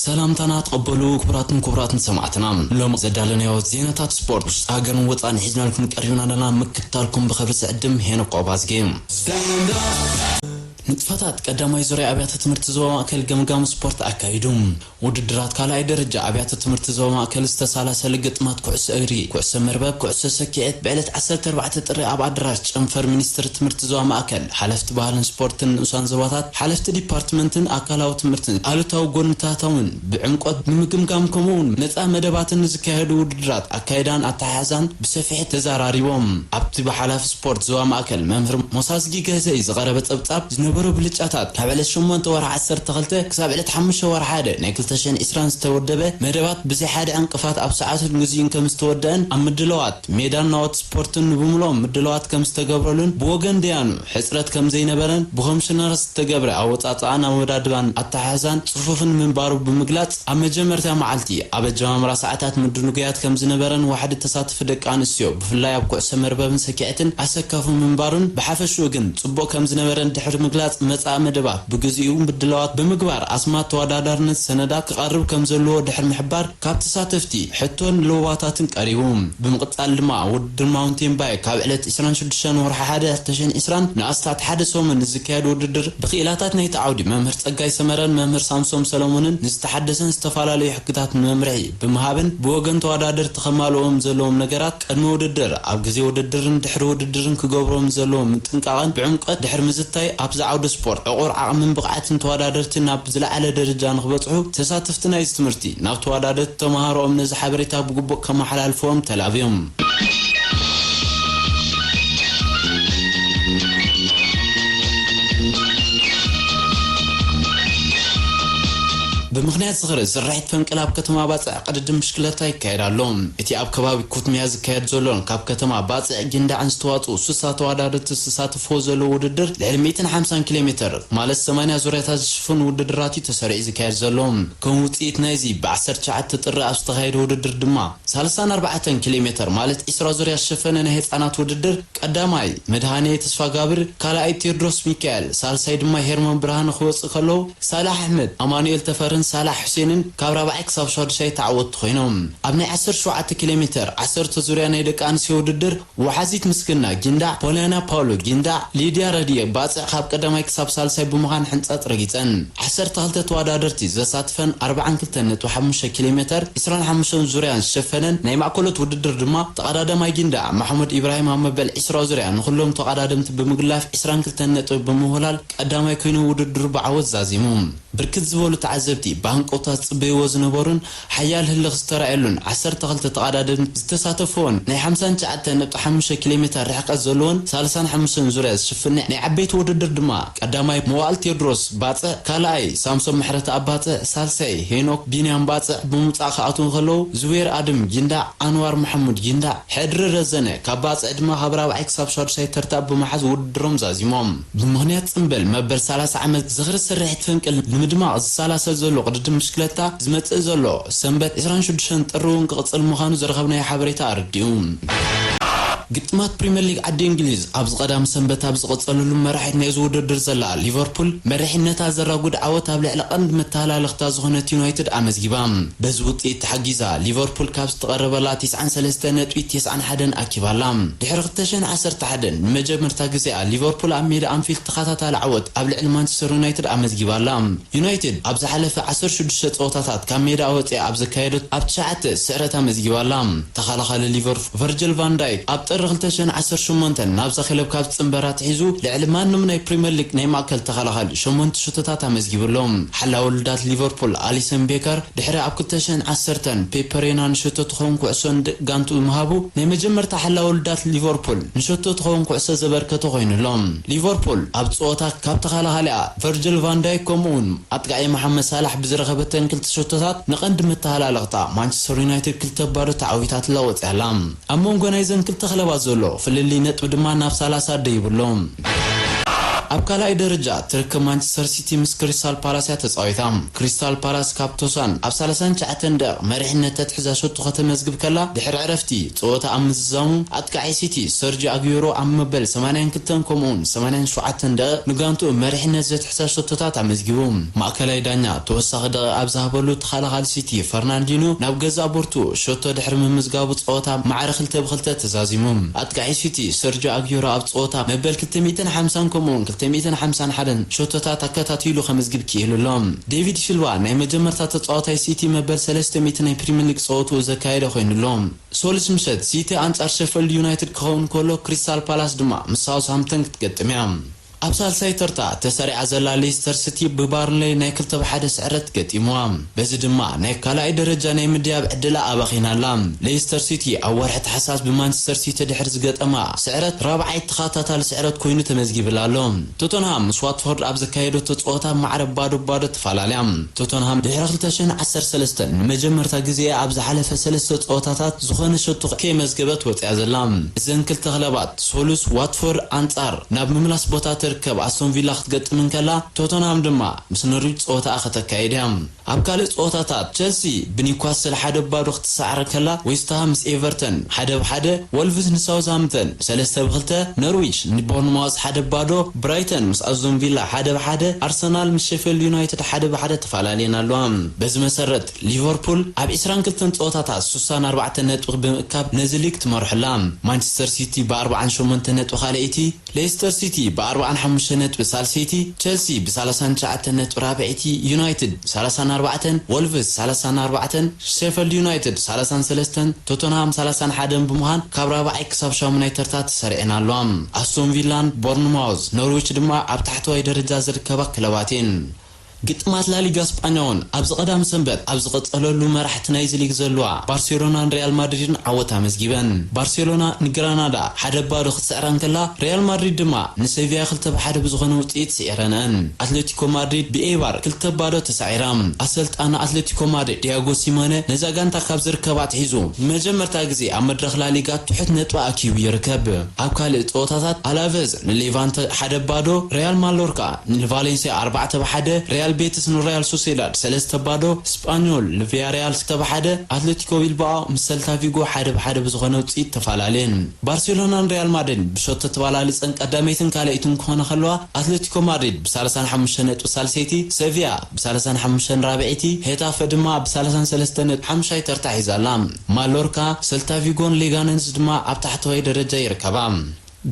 ሰላምታና ተቐበሉ ክቡራትን ክቡራትን ሰማዕትና። ሎም ዘዳለናዮ ዜናታት ስፖርት ውሽጢ ሃገርን ወፃእን ሒዝናልኩም ቀሪብና ኣለና። ምክትታልኩም ብኸብሪ ዝዕድም ሄኖክ ቆባዝጌ። ንጥፈታት ቀዳማይ ዙርያ ኣብያተ ትምህርቲ ዞባ ማእከል ገምጋም ስፖርት ኣካይዱ። ውድድራት ካልኣይ ደረጃ ኣብያተ ትምህርቲ ዞባ ማእከል ዝተሳላሰለ ግጥማት ኩዕሶ እግሪ፣ ኩዕሶ መርበብ፣ ኩዕሶ ሰኪዔት ብዕለት ዓሰርተ ኣርባዕተ ጥሪ ኣብ ኣዳራሽ ጨንፈር ሚኒስትሪ ትምህርቲ ዞባ ማእከል፣ ሓለፍቲ ባህልን ስፖርትን ንኡሳን ዞባታት፣ ሓለፍቲ ዲፓርትመንትን ኣካላዊ ትምህርትን ኣሉታዊ ጎንታታውን ብዕምቆት ብምግምጋም ከምኡውን ነፃ መደባትን ንዝካየዱ ውድድራት ኣካይዳን ኣተሓሕዛን ብሰፊሕ ተዘራሪቦም። ኣብቲ ብሓላፊ ስፖርት ዞባ ማእከል መምህር ሞሳዝጊ ገዘኢ ዝቐረበ ጸብጻብ ዝነበሩ ብልጫታት ካብ ዕለት ሸሞንተ ወርሒ ዓሰርተ ክልተ ክሳብ ዕለት ሓሙሽተ ወርሒ ሓደ ናይ ክልተ ሽሕን ዕስራን ዝተወደበ መደባት ብዘይ ሓደ ዕንቅፋት ኣብ ሰዓቱን ግዜኡን ከም ዝተወደአን ኣብ ምድላዋት ሜዳን ናውቲ ስፖርትን ንብምልኦም ምድላዋት ከም ዝተገብረሉን ብወገን ደያኑ ሕጽረት ከም ዘይነበረን ብኮምሽነር ዝተገብረ ኣወጻጽኣን ኣወዳድባን ኣተሓሕዛን ጽፉፍን ምንባሩ ብምግላጽ፣ ኣብ መጀመርታ መዓልቲ ኣብ ኣጀማምራ ሰዓታት ምድንጉያት ከም ዝነበረን ዋሕዲ ተሳትፊ ደቂ ኣንስትዮ ብፍላይ ኣብ ኩዕሶ መርበብን ሰኪዐትን ኣሰካፊ ምንባሩን ብሓፈሽኡ ግን ጽቡቕ ከም ዝነበረን ድሕሪ ምግላጽ፣ መጻኢ መደባት ብግዚኡ ምድላዋት ብምግባር ኣስማት ተወዳዳርነት ሰነዳት ክቐርብ ከም ዘለዎ ድሕሪ ምሕባር ካብ ተሳተፍቲ ሕቶን ለዋታትን ቀሪቡ። ብምቕጻል ድማ ውድድር ማውንቴን ባይክ ካብ ዕለት ዕስራን ሽዱሽተን ወርሒ ሓደ ክልተ ሽሕን ዕስራን ንኣስታት ሓደ ሰሙን ንዝካየድ ውድድር ብክኢላታት ናይቲ ዓውዲ መምህር ጸጋይ ሰመረን መምህር ሳምሶም ሰለሞንን ንዝተሓደሰን ዝተፈላለዩ ሕግታት መምርሒ ብምሃብን ብወገን ተወዳደርቲ ከማልኦም ዘለዎም ነገራት ቅድሚ ውድድር፣ ኣብ ግዜ ውድድርን ድሕሪ ውድድርን ክገብሮም ዘለዎም ምጥንቃቕን ብዕምቀት ድሕሪ ምዝታይ ኣብዚ ዓውዲ ስፖርት ዕቑር ዓቕምን ብቕዓትን ተወዳደርቲ ናብ ዝለዓለ ደረጃ ንክበጽሑ ተሳተፍቲ ናይዚ ትምህርቲ ናብ ተወዳደርቲ ተመሃሮኦም ነዚ ሓበሬታ ብግቡእ ከመሓላልፍዎም ተላብዮም። ብምኽንያት ዝኽሪ ስርሒት ፈንቅል ኣብ ከተማ ባጽዕ ቅድድም ብሽክለታ ይካየድ ኣሎ። እቲ ኣብ ከባቢ ኩትሚያ ዝካየድ ዘሎን ካብ ከተማ ባጽዕ ጊንዳዕን ዝተዋጽኡ ስሳ ተወዳደርቲ ዝሳተፍዎ ዘለዉ ውድድር ልዕሊ ሚእትን ሓምሳን ኪሎ ሜትር ማለት ሰማንያ ዙርያታት ዝሽፍን ውድድራት እዩ ተሰሪዑ ዝካየድ ዘሎ። ከም ውጽኢት ናይዚ ብ ዓሰርተ ትሽዓተ ጥሪ ኣብ ዝተኻየደ ውድድር ድማ ሰላሳን ኣርባዕተን ኪሎ ሜትር ማለት ዕስራ ዙርያ ዝሸፈነ ናይ ህጻናት ውድድር ቀዳማይ መድሃኔ ተስፋጋብር፣ ካልኣይ ቴድሮስ ሚካኤል፣ ሳልሳይ ድማ ሄርሞን ብርሃነ ክወጽኡ ከለዉ፣ ሳላሕ ኣሕመድ፣ ኣማኑኤል ተፈርን ሳላሕ ሑሴንን ካብ ራብዓይ ክሳብ ሻዱሻይ ተዓወትቲ ኮይኖም። ኣብ ናይ ዓሰርተ ሸውዓተ ኪሎ ሜትር ዓሰርተ ዙርያ ናይ ደቂ ኣንስትዮ ውድድር፣ ወሓዚት ምስግና ጊንዳዕ፣ ፖልያና ፓውሎ ጊንዳዕ፣ ሊድያ ረድኤ ባጽዕ ካብ ቀዳማይ ክሳብ ሳልሳይ ብምዃን ሕንጻጽ ረጊጸን። ዓሰርተ ክልተ ተወዳደርቲ ዘሳትፈን ኣርብዓን ክልተን ነጥቢ ሓሙሽተ ኪሎ ሜትር፣ ዕስራን ሓሙሽተን ዙርያን ዝሸፈነን ናይ ማእከሎት ውድድር ድማ፣ ተቐዳዳማይ ጊንዳዕ ማሕሙድ ኢብራሂም ኣብ መበል ዕስራ ዙርያ ንኹሎም ተቐዳደምቲ ብምግላፍ ዕስራን ክልተን ነጥቢ ብምውህላል ቀዳማይ ኮይኑ ውድድሩ ብዓወት ዛዚሙ። ብርክት ዝበሉ ተዓዘብቲ ብሃንቀውታ ዝጽበይዎ ዝነበሩን ሓያል ህልኽ ዝተራእየሉን ዓሰርተ ክልተ ተቐዳደምቲ ዝተሳተፍዎን ናይ ሓምሳን ትሽዓተን ነጥቢ ሓሙሽተ ኪሎ ሜትር ርሕቀት ዘለዎን ሰላሳን ሓሙሽተን ዙርያ ዝሽፍን ናይ ዓበይቲ ውድድር ድማ ቀዳማይ መዋእል ቴድሮስ ባጽዕ፣ ካልኣይ ሳምሶን ምሕረተኣብ ባጽዕ፣ ሳልሳይ ሄኖክ ቢንያም ባጽዕ ብምውጻእ ክኣትዉ እንከለዉ፣ ዝቤር ኣድም ጊንዳዕ፣ ኣንዋር መሓሙድ ጊንዳዕ፣ ሕድሪ ረዘነ ካብ ባጽዕ ድማ ካብ ራብዓይ ክሳብ ሻዱሻይ ተርታ ብምሓዝ ውድድሮም ዛዚሞም። ብምኽንያት ጽምብል መበል ሰላሳ ዓመት ዝኽሪ ስርሒት ፈንቅል ንምድማቕ ዝሰላሰል ዘሎ ቅድድም ብሽክለታ ዝመጽእ ዘሎ ሰንበት ዕስራን ሽዱሽተን ጥሪ እውን ክቕጽል ምዃኑ ዝረኸብናዮ ሓበሬታ ኣረዲኡ። ግጥማት ፕሪምየር ሊግ ዓዲ እንግሊዝ ኣብዚ ቀዳም ሰንበት ኣብ ዝቐጸሉሉ መራሒት ናይዚ ውድድር ዘላ ሊቨርፑል መሪሕነታ ዘራጉድ ዓወት ኣብ ልዕሊ ቀንዲ መተሃላለኽታ ዝኾነት ዩናይትድ ኣመዝጊባ። በዚ ውጽኢት ተሓጊዛ ሊቨርፑል ካብ ዝተቐረበላ ተስዓን ሰለስተ ነጥቢ ተስዓን ሓደን ኣኪባላ። ድሕሪ ክልተ ሽሕን ዓሰርተ ሓደን ንመጀመርታ ግዜኣ ሊቨርፑል ኣብ ሜዳ ኣንፊልድ ተኸታታሊ ዓወት ኣብ ልዕሊ ማንቸስተር ዩናይትድ ኣመዝጊባላ። ዩናይትድ ኣብ ዝሓለፈ ዓሰርተ ሽዱሽተ ጸወታታት ካብ ሜዳ ወጺኣ ኣብ ዘካየደቶ ኣብ ትሽዓተ ስዕረት ኣመዝጊባላ። ተኸላኻሊ ሊቨርፑል ቨርጅል ቫን ዳይክ ኣብ ጥሪ ክልተ ሽሕን ዓሰርተ ሸሞንተን ናብዛ ክለብ ካብ ዝጽንበር ኣትሒዙ ልዕሊ ማንም ናይ ፕሪምየር ሊግ ናይ ማእከል ተኸላኻሊ ሸሞንተ ሸቶታት ኣመዝጊቡ ኣሎ። ሓላዊ ውሉዳት ሊቨርፑል ኣሊሰን ቤከር ድሕሪ ኣብ ክልተ ሽሕን ዓሰርተን ፔፐ ሬና ንሸቶ ትኸውን ኩዕሶ ንደቂ ጋንትኡ ምሃቡ ናይ መጀመርታ ሓላዊ ውሉዳት ሊቨርፑል ንሸቶ ትኸውን ኩዕሶ ዘበርከተ ኮይኑ ኣሎ። ሊቨርፑል ኣብ ጸወታ ካብ ተኸላኻሊኣ ቨርጅል ቫን ዳይክ ከምኡውን ኣጥቃዒ መሓመድ ሳላሕ ብዝረኸበተን ክልተ ሸቶታት ንቐንዲ መተሃላለኽታ ማንቸስተር ዩናይትድ ክልተ ባዶ ተዓዊታትላ ወጺኣላ። ኣብ መንጎ ናይዘን ክልተ ክለባት ዘሎ ፍልልይ ነጥቢ ድማ ናብ ሰላሳ ደይቡ ኣሎ። ኣብ ካልኣይ ደረጃ ትርከብ ማንቸስተር ሲቲ ምስ ክሪስታል ፓላስ እያ ተጻዊታ። ክሪስታል ፓላስ ካብ ቶሳን ኣብ ሰላሳን ትሽዓተን ደቂቕ መሪሕነት ተትሕዛ ሸቶ ከተመዝግብ ከላ፣ ድሕሪ ዕረፍቲ ጸወታ ኣብ ምዝዛሙ ኣጥቃዒ ሲቲ ሰርጂ ኣግዩሮ ኣብ መበል ሰማንያን ክልተን ከምኡውን ሰማንያን ሸውዓተን ደቂቕ ንጋንትኡ መሪሕነት ዘትሕዛ ሸቶታት ኣመዝጊቡ። ማእከላይ ዳኛ ተወሳኺ ደቂቕ ኣብ ዝሃበሉ፣ ተኸላኻሊ ሲቲ ፈርናንዲኖ ናብ ገዛእ ቦርቱ ሸቶ ድሕሪ ምምዝጋቡ ጸወታ ማዕረ ክልተ ብክልተ ተዛዚሙ። ኣጥቃዒ ሲቲ ሰርጂ ኣግዩሮ ኣብ ጸወታ መበል ክልተ ሚእትን ሓምሳን ከምኡውን ክልተ ሚእትን ሓምሳን ሓደን ሸቶታት ኣከታቲሉ ከምዝግብ ክኢሉ ኣሎ። ዴቪድ ሲልቫ ናይ መጀመርታ ተጻዋታይ ሲቲ መበል ሰለስተ ሚእቲ ናይ ፕሪምየር ሊግ ጸወትኡ ዘካየደ ኮይኑ ኣሎ። ሶሉስ ምሸት ሲቲ ኣንጻር ሸፈልድ ዩናይትድ ክኸውን ከሎ፣ ክሪስታል ፓላስ ድማ ምስ ሳውዝሃምፕተን ክትገጥም እያ። ኣብ ሳልሳይ ተርታ ተሰሪዓ ዘላ ሌስተር ሲቲ ብባርንሌይ ናይ ክልተ ብ ሓደ ስዕረት ገጢምዋ። በዚ ድማ ናይ ካልኣይ ደረጃ ናይ ምድያብ ዕድላ ኣባኺና ኣላ። ሌስተር ሲቲ ኣብ ወርሒ ታሕሳስ ብማንቸስተር ሲቲ ድሕሪ ዝገጠማ ስዕረት ራብዓይ ተኸታታሊ ስዕረት ኮይኑ ተመዝጊብላ ኣሎ። ቶተንሃም ምስ ዋትፎርድ ኣብ ዘካየደቶ ጸወታ ማዕረ ባዶ ባዶ ተፈላለያ። ቶተንሃም ድሕሪ ክልተ ሽሕን ዓሰርተ ሰለስተን ንመጀመርታ ግዜ ኣብ ዝሓለፈ ሰለስተ ጸወታታት ዝኾነ ሸቶ ከየመዝገበት ወጽያ ዘላ። እዘን ክልተ ክለባት ሶሉስ ዋትፎርድ ኣንጻር ናብ ምምላስ ቦታ ትርከብ ኣስቶን ቪላ ክትገጥም እንከላ፣ ቶተንሃም ድማ ምስ ኖርዊች ጸወታኣ ከተካይድ እያ። ኣብ ካልእ ጸወታታት፣ ቸልሲ ብኒውካስል ሓደ ባዶ ክትሰዓር ከላ፣ ዌስትሃም ምስ ኤቨርተን ሓደ ብ ሓደ፣ ወልቭስ ንሳውዝሃምፕተን ሰለስተ ብ ክልተ፣ ኖርዊች ንቦርንማውዝ ሓደ ባዶ፣ ብራይተን ምስ ኣስቶን ቪላ ሓደ ብ ሓደ፣ ኣርሰናል ምስ ሼፈልድ ዩናይትድ ሓደ ብ ሓደ ተፈላለየን ኣለዋ። በዚ መሰረት፣ ሊቨርፑል ኣብ ዕስራን ክልተን ጸወታታት ስሳን ኣርባዕተን ነጥቢ ብምእካብ ነዚ ሊግ ትመርሖ ኣላ። ማንቸስተር ሲቲ ብኣርባዓን ሸሞንተን ነጥቢ ካልኣይቲ፣ ሌስተር ሲቲ ብኣርባዓን ሓሙሽተን ነጥቢ ሳልሰይቲ፣ ቸልሲ ብሰላሳን ትሽዓተን ነጥቢ ራብዐይቲ፣ ዩናይትድ ብሰላሳን ኣርባዕተን፣ ወልቭስ ሰላሳን ኣርባዕተን፣ ሼፈልድ ዩናይትድ ሰላሳን ሰለስተን፣ ቶተንሃም ሰላሳን ሓደን ብምዃን ካብ ራብዓይ ክሳብ ሻሙናይ ተርታ ተሰሪዐን ኣለዋ። ኣስቶን ቪላን ቦርንማውዝ፣ ኖርዊች ድማ ኣብ ታሕተዋይ ደረጃ ዝርከባ ክለባት እየን። ግጥማት ላሊጋ ስጳኛ እውን ኣብዚ ቀዳም ሰንበት ኣብ ዝቐጸለሉ፣ መራሕቲ ናይዚ ሊግ ዘለዋ ባርሴሎናን ሪያል ማድሪድን ዓወት ኣመዝጊበን። ባርሴሎና ንግራናዳ ሓደ ባዶ ክትስዕራ እንከላ፣ ሪያል ማድሪድ ድማ ንሴቪያ ክልተ ብ ሓደ ብዝኾነ ውጽኢት ስዒረንአን። ኣትሌቲኮ ማድሪድ ብኤይባር ክልተ ባዶ ተሳዒራ። ኣሰልጣኒ ኣትሌቲኮ ማድሪድ ዲያጎ ሲሞነ ነዛ ጋንታ ካብ ዝርከባ ኣትሒዙ ንመጀመርታ ግዜ ኣብ መድረኽ ላሊጋ ትሑት ነጥቢ ኣኪቡ ይርከብ። ኣብ ካልእ ጸወታታት ኣላቨዝ ንሌቫንተ ሓደ ባዶ፣ ሪያል ማሎርካ ንቫሌንሲያ ኣርባዕተ ብ ሓደ፣ ሪያል ቤቲስ ንሪያል ሶሴዳድ ሰለስተ ባዶ፣ ስጳኞል ንቪያሪያል ክልተ ብ ሓደ፣ ኣትሌቲኮ ቢልባኦ ምስ ሰልታ ቪጎ ሓደ ብ ሓደ ብዝኾነ ውጽኢት ተፈላለየን። ባርሴሎናን ሪያል ማድሪድ ብሸቶ ተባላልጸን ቀዳመይትን ካልኣይትን ክኾና ከለዋ፣ ኣትሌቲኮ ማድሪድ ብሰላሳን ሓሙሽተን ነጥቢ ሳልሰይቲ፣ ሴቪያ ብሰላሳን ሓሙሽተን ራብዐይቲ፣ ሄታፈ ድማ ብሰላሳን ሰለስተን ነጥቢ ሓሙሻይ ተርታ ሒዛ ኣላ። ማሎርካ፣ ሰልታ ቪጎን ሌጋነንስ ድማ ኣብ ታሕተዋይ ደረጃ ይርከባ።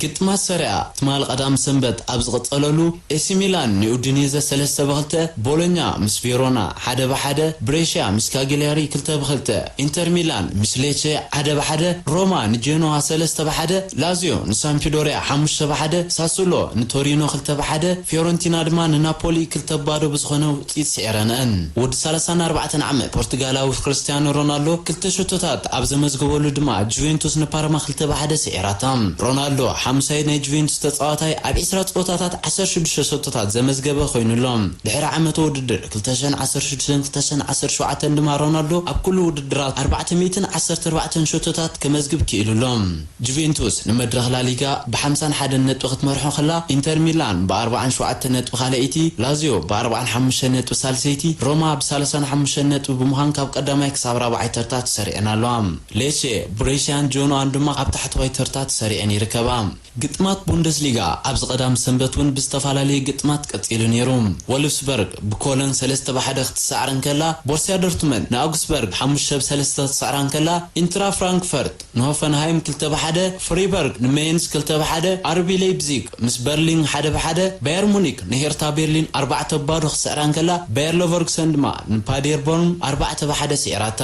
ግጥማት ሰሪያ ትማል ቀዳም ሰንበት ኣብ ዝቐጸለሉ፣ ኤሲ ሚላን ንኡዲኔዘ ሰለስተ ብ ክልተ፣ ቦሎኛ ምስ ቬሮና ሓደ ብ ሓደ፣ ብሬሽያ ምስ ካግሊያሪ ክልተ ብ ክልተ፣ ኢንተር ሚላን ምስ ሌቼ ሓደ ብ ሓደ፣ ሮማ ንጄኖዋ ሰለስተ ብ ሓደ፣ ላዚዮ ንሳምፒዶሪያ ሓሙሽተ ብ ሓደ፣ ሳሱሎ ንቶሪኖ ክልተ ብ ሓደ፣ ፊዮረንቲና ድማ ንናፖሊ ክልተ ብ ባዶ ብዝኾነ ውጽኢት ስዒረንአን። ወዲ ሰላሳን ኣርባዕተን ዓመት ፖርቱጋላዊ ክርስቲያኖ ሮናልዶ ክልተ ሸቶታት ኣብ ዘመዝገበሉ ድማ ጁቬንቱስ ንፓርማ ክልተ ብ ሓደ ስዒራታ። ሮናልዶ ሓሙሳይ ናይ ጁቬንቱስ ተጻዋታይ ኣብ ዕስራ ጸወታታት ዓሰርተ ሽዱሽተ ሸቶታት ዘመዝገበ ኮይኑ ኣሎ። ድሕሪ ዓመተ ውድድር ክልተ ሽሕን ዓሰርተ ሽዱሽተን ክልተ ሽሕን ዓሰርተ ሸውዓተን ድማ ሮናልዶ ኣብ ኩሉ ውድድራት ኣርባዕተ ሚእትን ዓሰርተ ኣርባዕተን ሸቶታት ከመዝግብ ክኢሉ ኣሎ። ጁቬንቱስ ንመድረኽ ላሊጋ ብሓምሳን ሓደን ነጥቢ ክትመርሖ ከላ፣ ኢንተር ሚላን ብኣርባዓን ሸውዓተን ነጥቢ ካልኣይቲ፣ ላዚዮ ብኣርባዓን ሓሙሽተን ነጥቢ ሳልሰይቲ፣ ሮማ ብሰላሳን ሓሙሽተን ነጥቢ ብምዃን ካብ ቀዳማይ ክሳብ ራብዓይ ተርታ ተሰሪዐን ኣለዋ። ሌቼ፣ ብሬሽያን ጆኖኣን ድማ ኣብ ታሕተዋይ ተርታ ተሰሪዐን ይርከባ። ግጥማት ቡንደስሊጋ ኣብዚ ቀዳም ሰንበት እውን ብዝተፈላለየ ግጥማት ቀጺሉ ነይሩ። ወልፍስበርግ ብኮሎን ሰለስተ ብ ሓደ ክትሰዓር እንከላ፣ ቦርሲያ ዶርትመንድ ንኣውግስበርግ ሓሙሽተ ብ ሰለስተ ክትሰዕራ እንከላ፣ ኢንትራ ፍራንክፈርት ንሆፈንሃይም ክልተ ብ ሓደ፣ ፍሪበርግ ንሜንስ ክልተ ብ ሓደ፣ ኣርቢ ሌይፕዚግ ምስ በርሊን ሓደ ብ ሓደ፣ ባየር ሙኒክ ንሄርታ ቤርሊን ኣርባዕተ ብ ባዶ ክትስዕራ እንከላ፣ ባየር ሌቨርኩሰን ድማ ንፓዴርቦርም ኣርባዕተ ብ ሓደ ስዒራታ።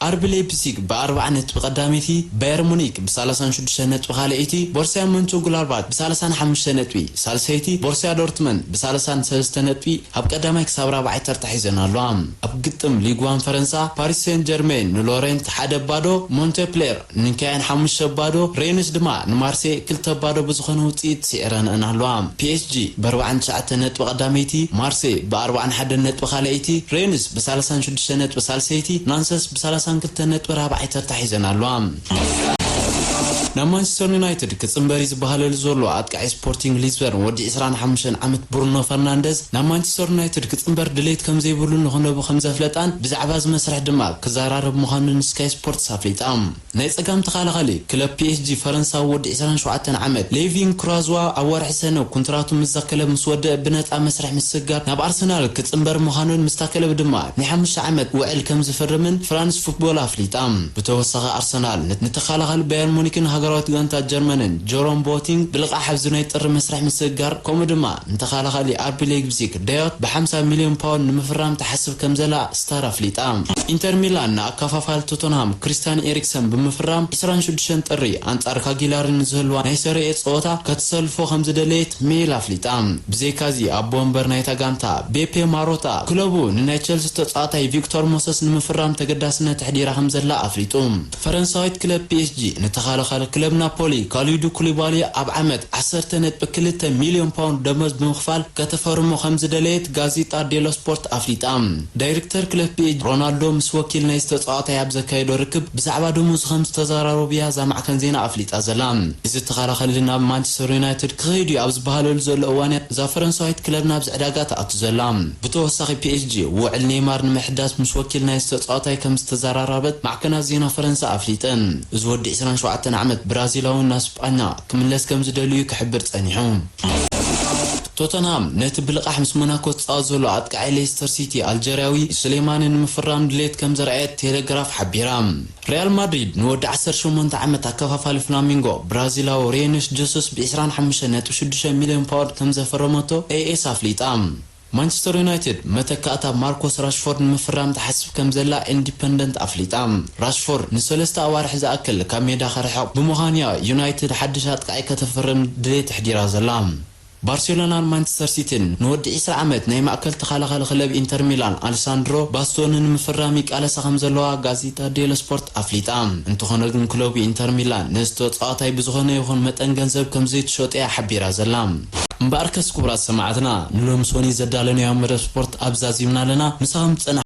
ኣርቢ ሌይፕዚግ ብኣርብዓ ነጥቢ ቀዳመይቲ፣ ባየር ሙኒክ ብሰላሳን ሽዱሽተ ነጥቢ ካልኣይቲ፣ ቦርሲያ ሞንቸንግላድባክ ብሰላሳን ሓሙሽተ ነጥቢ ሳልሰይቲ፣ ቦርሲያ ዶርትመንድ ብሰላሳን ሰለስተ ነጥቢ ኣብ ቀዳማይ ክሳብ ራብዓይ ተርታ ሒዘን ኣለዋ። ኣብ ግጥም ሊግ ዋን ፈረንሳ፣ ፓሪስ ሴንት ጀርሜን ንሎሬንት ሓደ ባዶ፣ ሞንቴፕሌር ንካየን ሓሙሽተ ባዶ፣ ሬንስ ድማ ንማርሴ ክልተ ባዶ ብዝኾነ ውጽኢት ስዒረንአን ኣለዋ። ፒኤስጂ ብኣርባዓን ትሽዓተን ነጥቢ ቀዳመይቲ፣ ማርሴ ብኣርባዓን ሓደን ነጥቢ ካልኣይቲ፣ ሬንስ ብሰላሳን ሽዱሽተ ነጥቢ ሳልሰይቲ፣ ናንሰስ ብሰላሳን ክልተን ነጥቢ ራብዓይ ተርታ ሒዘን ኣለዋ። ናብ ማንቸስተር ዩናይትድ ክጽንበር እዩ ዝበሃለሉ ዘሎ ኣጥቃዒ ስፖርቲንግ ሊዝበን ወዲ ዕስራን ሓሙሽተን ዓመት ብሩኖ ፈርናንደዝ ናብ ማንቸስተር ዩናይትድ ክጽንበር ድሌት ከም ዘይብሉን ንክለቡ ከም ዘፍለጣን ብዛዕባ እዚ መስርሕ ድማ ክዘራረብ ምዃኑን ስካይ ስፖርትስ ኣፍሊጣ። ናይ ጸጋም ተኸላኻሊ ክለብ ፒ ኤስ ጂ ፈረንሳዊ ወዲ ዕስራን ሸውዓተን ዓመት ሌቪን ክራዝዋ ኣብ ወርሒ ሰነ ኮንትራቱ ምስዛ ክለብ ምስ ወደአ ብነጻ መስርሕ ምስግጋር ናብ ኣርሰናል ክጽንበር ምዃኑን ምስታ ክለብ ድማ ናይ ሓሙሽተ ዓመት ውዕል ከም ዝፍርምን ፍራንስ ፉትቦል ኣፍሊጣ። ብተወሳኺ ኣርሰናል ን-፣ ንተኸላኻሊ ባየር ሙኒክን ሃገራዊት ጋንታ ጀርመንን ጀሮም ቦቲንግ ብልቓሕ ኣብዚ ናይ ጥሪ መስርሕ ምስግጋር ከምኡ ድማ ንተኸላኻሊ ኣርቢ ሌይፕዚግ ዳዮት ብ ሓምሳ ሚልዮን ፓውንድ ንምፍራም ትሓስብ ከም ዘላ ስታር ኣፍሊጣ። ኢንተር ሚላን ንኣከፋፋሊ ቶተንሃም ክሪስቲያን ኤሪክሰን ብምፍራም ዕስራን ሽዱሽተን ጥሪ ኣንጻር ካጊላሪ ንዝህልዋ ናይ ሰሪኤ ጸወታ ከተሰልፎ ከም ዝደለየት ሜይል ኣፍሊጣ። ብዘይካዚ ኣቦ ወንበር ናይታ ጋንታ ቤፔ ማሮታ ክለቡ ንናይ ቸልሲ ተጻዋታይ ቪክቶር ሞሰስ ንምፍራም ተገዳስነት ኣሕዲራ ከም ዘላ ኣፍሊጡ። ፈረንሳዊት ክለብ ፒ ኤስ ጂ ንተኸላኻሊ ክለብ ናፖሊ ካሊዱ ኩሊባሊ ኣብ ዓመት ዓሰርተ ነጥቢ ክልተ ሚልዮን ፓውንድ ደሞዝ ብምኽፋል ከተፈርሞ ከም ዝደለየት ጋዜጣ ዴሎ ስፖርት ኣፍሊጣ። ዳይሬክተር ክለብ ፒ ኤስ ጂ ሮናልዶ ምስ ወኪል ናይዚ ተጻዋታይ ኣብ ዘካየዶ ርክብ ብዛዕባ ደሞዝ ከም ዝተዘራረቡ እያ እዛ ማዕከን ዜና ኣፍሊጣ ዘላ። እዚ ተኸላኻሊ ናብ ማንቸስተር ዩናይትድ ክኸይድ እዩ ኣብ ዝበሃለሉ ዘሎ እዋን እያ እዛ ፈረንሳዊት ክለብ ናብዚ ዕዳጋ ትኣቱ ዘላ። ብተወሳኺ ፒ ኤስ ጂ ውዕል ኔይማር ንምሕዳስ ምስ ወኪል ናይዚ ተጻዋታይ ከም ዝተዘራረበት ማዕከናት ዜና ፈረንሳ ኣፍሊጠን። እዚ ወዲ ዕስራን ሸውዓተን ዓመት ብራዚላዊ ናብ ስጳኛ ክምለስ ከም ዝደልዩ ክሕብር ጸኒሑ። ቶተንሃም ነቲ ብልቓሕ ምስ ሞናኮ ዝጻወት ዘሎ ኣጥቃዒ ሌስተር ሲቲ ኣልጀርያዊ ሱሌማኒ ንምፍራም ድሌት ከም ዘርኣየት ቴሌግራፍ ሓቢራ። ሪያል ማድሪድ ንወዲ ዓሰርተ ሸሞንተ ዓመት ኣከፋፋሊ ፍላሚንጎ ብራዚላዊ ሬነሽ ጀሱስ ብ ዕስራን ሓሙሽተን ነጥቢ ሽዱሽተ ሚልዮን ፓውንድ ከም ዘፈረመቶ ኤ ኤስ ኣፍሊጣ። ማንቸስተር ዩናይትድ መተካእታ ማርኮስ ራሽፎርድ ንምፍራም ትሓስብ ከም ዘላ ኢንዲፐንደንት ኣፍሊጣ። ራሽፎርድ ንሰለስተ ኣዋርሕ ዝኣክል ካብ ሜዳ ክርሕቕ ብምዃኑ እያ ዩናይትድ ሓድሽ ኣጥቃዒ ከተፍርም ድሌት ኣሕዲራ ዘላ። ባርሴሎናን ማንቸስተር ሲቲን ንወዲ ዕስራ ዓመት ናይ ማእከል ተኸላኻሊ ክለብ ኢንተር ሚላን ኣሌሳንድሮ ባስቶኒ ንምፍራም ይቃለሳ ከም ዘለዋ ጋዜጣ ዴሎ ስፖርት ኣፍሊጣ። እንተኾነ ግን ክለቡ ኢንተር ሚላን ነዚ ተጻዋታይ ብዝኾነ ይኹን መጠን ገንዘብ ከም ዘይትሸጦ እያ ሓቢራ ዘላ። እምበኣርከስ ክቡራት ሰማዕትና ንሎሚ ሶኒ ዘዳለናዮ መደብ ስፖርት ኣብዛ ዚምና ኣለና። ምሳኹም ዝጸናሕኩ